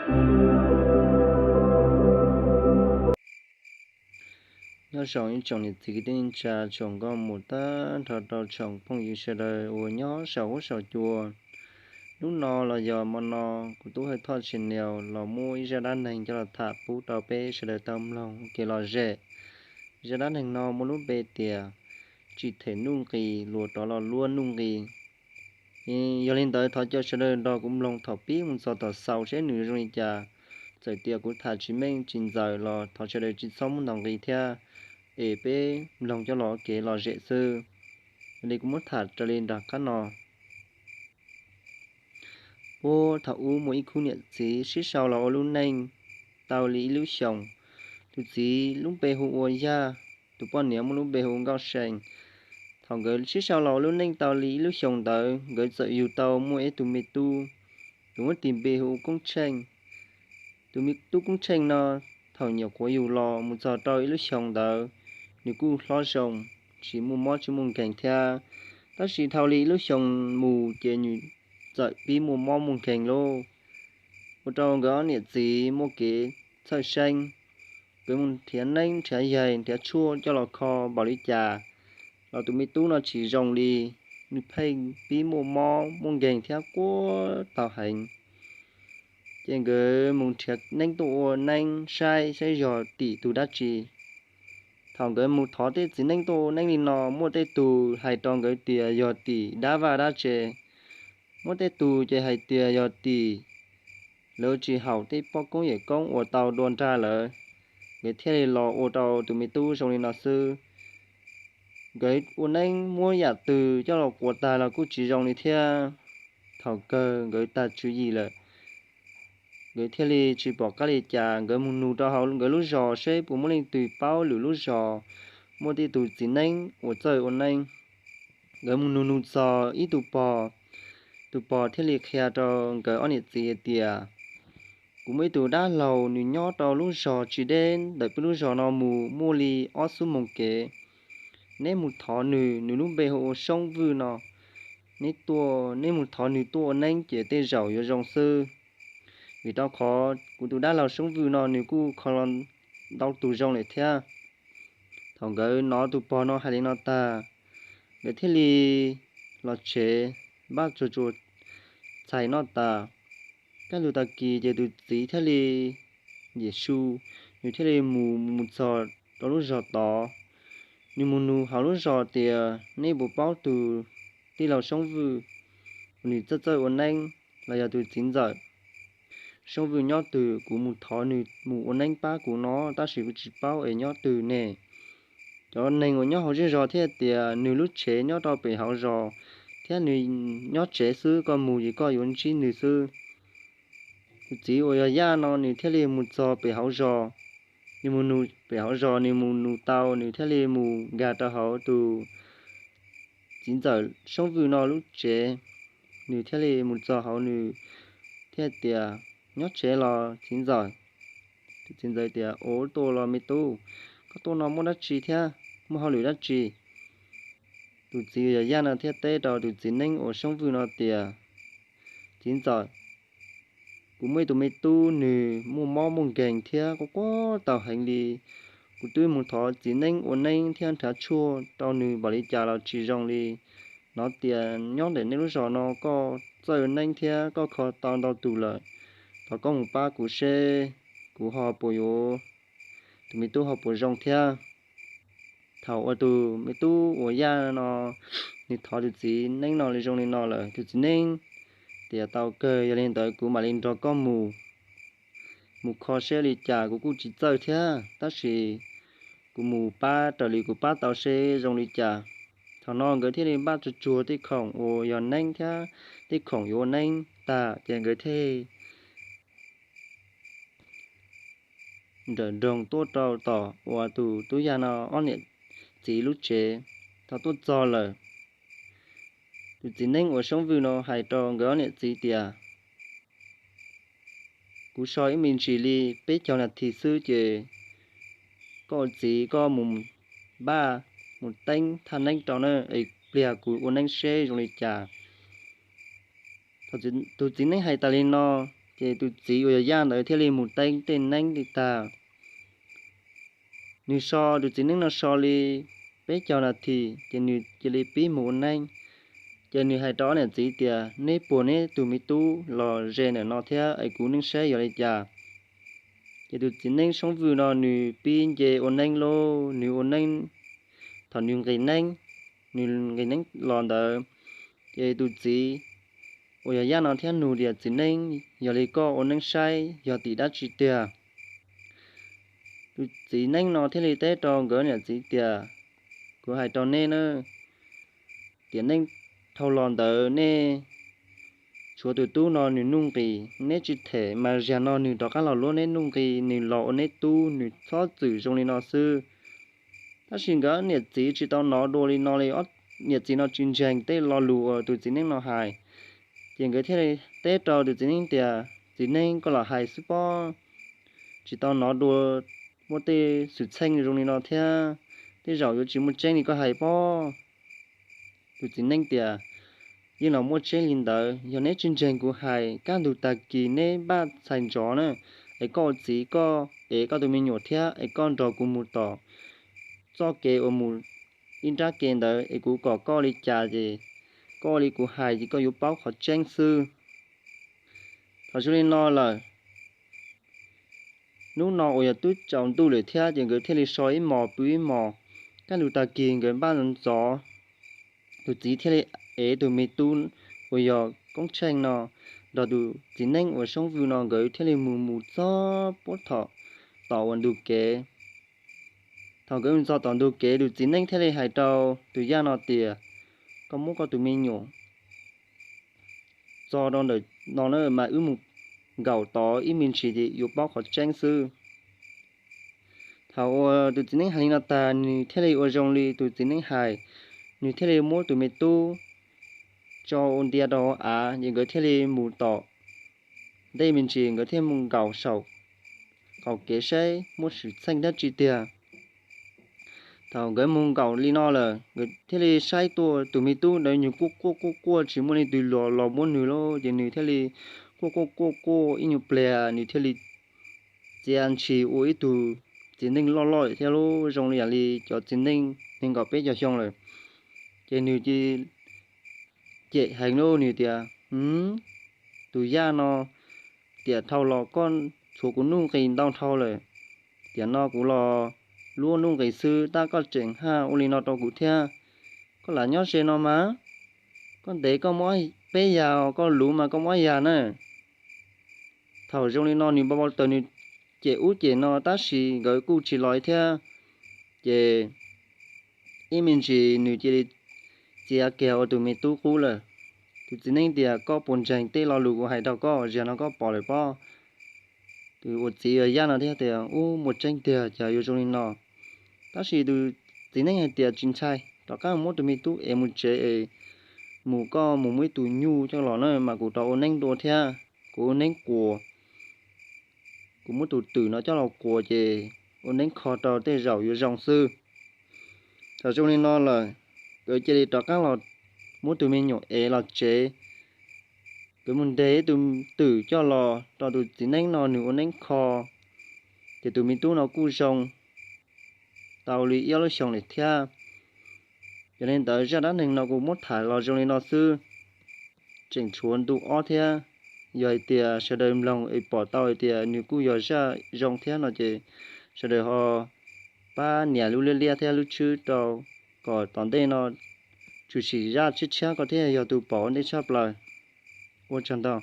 Nyob zoo ib tsoom niam txiv kwv tij neej tsa tsoom nkauj muam tag nrho rau tsoom phooj ywg sawv daws uas nyob saum huab saum cua. Hnub no los yog hmo no kuv Tub Hawj Thoj channel los muab ib zaj dab neeg coj los tham pub rau peb sawv daws tau mloog ua kev lom zem. Zaj dab neeg no muaj lub npe tias tsis them nuj nqis luag rov los luab nuj nqis. Yog li ntawd thov caw sawv daws nrog kuv mloog thaum pib mus txog thaum xaus seb nws zoo li cas. Txawm tias kuv tham tsis meej tsis ntxaws los thov sawv daws tsis txhob muab ntaus nqi thiab, es peb mloog coj los kev lom zem xwb. Yog li kuv muab tham raws li nram qab no. Puag thaum ub muaj ib khub niam txiv sib sau los ua lub neej tau li ib lub xyoos. Tus txiv lub npe hu ua Yaj, tus poj niam muaj lub npe hu ua Nkauj See. Thaum nkawd sib sau los ua lub neej tau li ib lub xyoos ntawd nkawd txawm yug tau muaj ib tug me tub, tus muab tis npe hu ua Koob Tsheej. Tus me tub Koob Tsheej no thaum nyuam qhuav yug los mus txog rau ib lub xyoos ntawd, nws kuj hlob zoo, tsis muaj mob tsis muaj nkeeg thiab. Tab sis dhau li ib lub xyoos mus ces nws txawm pib muaj mob muaj nkeeg lauj. Ua rau nkawd ob niam txiv muaj kev txhawj xeeb, nkawd mus nrhiav neeb nrhiav yaig nrhiav tshuaj coj los kho npaum li cas los tus me tub no tsis zoo li, nws pheej pib muaj mob muaj nkeeg thiab quaj tau heev. Ces nkawd mus nrhiav neeb tuaj ua neeb saib saib yog tim tus dab tsi. Thaum nkawd mus thov tej txiv neeb tuaj ua neeb li no, muaj tej tug hais rau nkawd tias yog tim dab vaj dab tse, muaj tej tug ces hais tias yog tim lawv tsis haum tej poj koob yawm koob uas tau dua nrag lawm. Nkawd thiaj li los ua rau tus me tub zoo li no xwb. Nkawd ua neeb muab yam twg coj los quas tag los kuj tsis zoo li thiab. Thaum kawg nkawd tag tswv yim lawm, nkawd thiaj li tsis pom qab li cas, nkawd mus nug rau hauv nkawd lub zos seb puas muaj leej twg paub lwm lub zos muaj tej tug txiv neeb uas txawj ua neeb. Nkawd mus nug nug txog ib tug pog, tus pog thiaj li qhia rau nkawd ob niam txiv hais tias, kuv muaj ib tug dab laug, nws nyob rau lub zos tsis deb ntawm peb lub zos no mus muaj li ob xuab moos kev. Neb mus thov nws, nws lub npe hu ua Soob Vwj no. Neb tuaj, neb mus thov nws tuaj ua neeb ces tej zaum yuav zoo xwb. Vim rau qhov kuv tus dab laug Soob Vwj no nws kuj kho los ntau tus zoo lawm thiab. Thaum nkawd hnov tus pog no hais li no tag, nkawd thiaj li los tsev, npaj tsuag tsuag txhais noj tas. Kaj ntug tag kis ces tus txiv thiaj li yem su, nws thiaj li mus mus txog rau lub zos tod. Nws mus nug hauv lub zos tias, neb puas paub tus tij laug Soob Vwj, nws txawj txawj ua neeb los yog tus txiv ntxawm Soob Vwj nyob twg? Kuv mus thov nws mus ua neeb pab kuv no tab sis kuv tsis paub es nyob twg ne. Cov neeg uas nyob hauv zej zos thiaj tias nws lub tsev nyob rau pem hauv zos, thiab nws nyob tsev xwb, koj mus ces koj yuav ntsib nws xwb. Tus txiv uas yog Yaj no nws thiaj li mus txog pem hauv zos. Nws mus nug pem hauv zos, nws mus nug tau, nws thiaj li mus nkag rau hauv tus txiv ntxawm Soob Vwj no lub tsev. Nws thiaj li mus txog hauv, nws thiaj tias, nyob tsev los txiv ntxawm? Tus txiv ntxawm tias, ua tuaj los me tub, koj tuaj no muaj dab tsi thiab muaj hauj lwm dab tsi? Tus txiv uas yog Yaj no thiaj teb rau tus txiv neeb uas Soob Vwj no tias, txiv ntxawm, kuv muaj ib tug me tub, nws muaj mob muaj nkeeg thiab quaj quaj tau heev li. Kuv twb mus thov txiv neeb ua neeb thiab nrhiav tshuaj rau nws npaum li cas los tsis zoo li. Hnov tias nyob ntawm nej lub zos no koj txawj ua neeb thiab koj kho tau ntau tus lawm, thov koj mus pab kuv seb kuv ho puas yuav, tus me tub ho puas zoo thiab. Thaum uas tus me tub uas Yaj no nws thov tus txiv neeb no li zoo li no lawm, tus txiv neeb tias, tau kawg, yog li ntawd kuv mam li nrog koj mus, mus kho seb li cas, kuv kuj tsis txawj thiab, tab sis kuv mus pab raws li kuv pab tau seb zoo li cas. Thaum no nkawd thiaj li npaj tsuag tsuag tej khoom uas yog neeb thiab tej khoom yuav ua neeb tag ces nkawd thiaj nrawm nroos tuaj rau tom uas tus tub Yaj no ob niam txiv lub tsev. Thaum tuaj txog lawm, tus txiv neeb uas Soob Vwj no hais rau nkawd ob niam txiv tias, kuv so ib me ntsis li peb caug nas this xwb ces koj ua txiv koj mus npaj mus teeb thaj neeb rau na, es pliag kuv ua neeb seb zoo li cas. Thaum tus txiv neeb hais tas li no, Ces tus txiv uas yog Yaj ntawd thiaj li mus teeb tej neeb li tag. Nws so, tus txiv neeb no so li peb caug nas this ces nws cia li pib mus ua neeb. Ces nws hais rau ob niam txiv tias, neb puag neb tus me tub los ze ntawm no thiab es kuv neeb saib yog li cas. Ces tus txiv neeb soob vwj no nws pib nce ua neeb lauj, nws ua neeb, thaum nws nqis neeb, nws nqis neeb los ntawd, ces tus txiv uas yog Yaj no thiaj nug tias, txiv neeb, yog li koj ua neeb saib yog tim dab tsi tiag? Tus txiv neeb no thiaj li teb rau nkawd niam txiv tias, kuv hais rau neb na, tiam neej dhau los ntawd nej tshuav tus tub no nws nuj nqis, neb tsis them mas zaum no nws rov qab los luab neb nuj nqis, nws los ua neb tub, nws txhob txwm zoo li no xwb. Tab sis nkawd niam txiv tsis tau hnov dua li no li, niam txiv no tsis ntseeg tej lo lus uas tus txiv neeb no hais. Ces nkawd thiaj li teb rau tus txiv neeb tias, txiv neeb, koj los hais xwb pob, tsis tau hnov dua muaj tej xwm txheej zoo li no thiab, tej zaum yuav tsis muaj tseeb li koj hais pob. Tus txiv neeb tias, yeej los muaj tseeb li ntawd, yog neb tsis ntseeg kuv hais, kaj ntug tag kis neb npaj txhais ntxov na, es koj ua txiv koj ev koj tus me nyuam thiab es koj nrog kuv mus tom txoj kev uas mus ib nrab ke ntawd es kuv kom koj li cas ces koj ua li kuv hais ces koj yuav paub qhov tseeb xwb. Thaum zoo li no lawm, hnub no uas yog twb tsaus ntuj lawm thiab ces nkawd thiaj li so ib hmos pw ib hmos. Kaj ntug tag kis nkawd npaj ntxov, tus txiv thiaj li ev tus me tub uas yog Koob Tsheej no nrog tus txiv neeb uas soob vwj no nkawd thiaj li mus mus txog puag tom, tom uas ntug kev. Thaum nkawd mus txog tom ntug kev tus txiv neeb thiaj li hais rau tus Yaj no tias, koj muab koj tus me nyuam txo rau ntawm no na mas wb mus nkaum tod ib me ntsis ces yuav paub qhov tseeb xwb. Thaum uas tus txiv neeb hais li no tag nws thiaj li ua zoo li tus txiv neeb hais, nws thiaj li muab tus me tub tso ua ntia rau hauv av ces nkawd thiaj li mus tom ntej me ntsis, nkawd thiaj mus nkaum saum qaum kev saib muaj xwm txheej dab tsi tiag. Thaum nkawd mus nkaum li no lawm nkawd thiaj li saib tuaj tus me tub ntawd nws quaj quaj quaj quaj tsis muaj leej twg los los muab nws lauj, ces nws thiaj li quaj quaj quaj quaj ib nyuag pliag nws thiaj li txia ntshis ua ib tug txiv neej loj loj thiab lauj, zoo li yam li cov txiv neej nees nkaum peb caug xyoo lawm. Ces nws cem heev lauj, nws tias, tus Yaj no, tiam dhau los koj tshuav kuv nuj nqis ntau dhau lawm, tiam no kuv los luab nuj nqis xwb tab koj tseem haj ua li no rau kuv thiab. Koj lam nyob ze no mas, koj ntev koj muab peb yas, koj luv mas koj muab yas na. Thaum zoo li no nws npau npau taws nws cem ub cem no tab sis nkawd kuj tsis los thiab. Ces ib me ntsis nws cia li txia kiag ua tus me tub qub lawm. Tus txiv neeb tias, koj puas ntseeg tej lo lus kuv hais rau koj, zaum no koj pom lawm pob. Tus uas txiv uas Yaj no thiaj tias, ub, muaj tseeb tiag, cas yuav zoo li no. Tab sis tus txiv neeb hais tias, tsis ntshai, rov qab muab tus me tub ev mus tsev es mus, koj mus muab ib tug nyuj coj los na mas kuv rov ua neeb dua thiab. Kuv ua neeb quas, kuv muab tus twm no coj los quas ces ua neeb kho rau tej zaum yuav zoo xwb. Thaum zoo li no lawm, nkawd cia li rov qab los muab tus me nyuam ev los tsev. Nkawd mus ntes ib tug twm coj los rau tus txiv neeb no nws ua neeb kho, ces tus me tub no kuj zoo tau li ib ob lub xyoo lawm thiab. Yog li ntawd zaj dab neeg no kuv muab tham los zoo li no xwb. Tseem tshuav ntu ob thiab. Yog hais tias sawv daws mloog es pom tau hais tias nws kuj yog zaj zoo thiab no ces sawv daws ho pab nias lub liab liab thiab lub tshwb rau kom tom ntej no tshwm sim zaj tshiab tshiab koj thiaj yog tus pom ua ntej tshaj plaws. Ua tsaug ntau.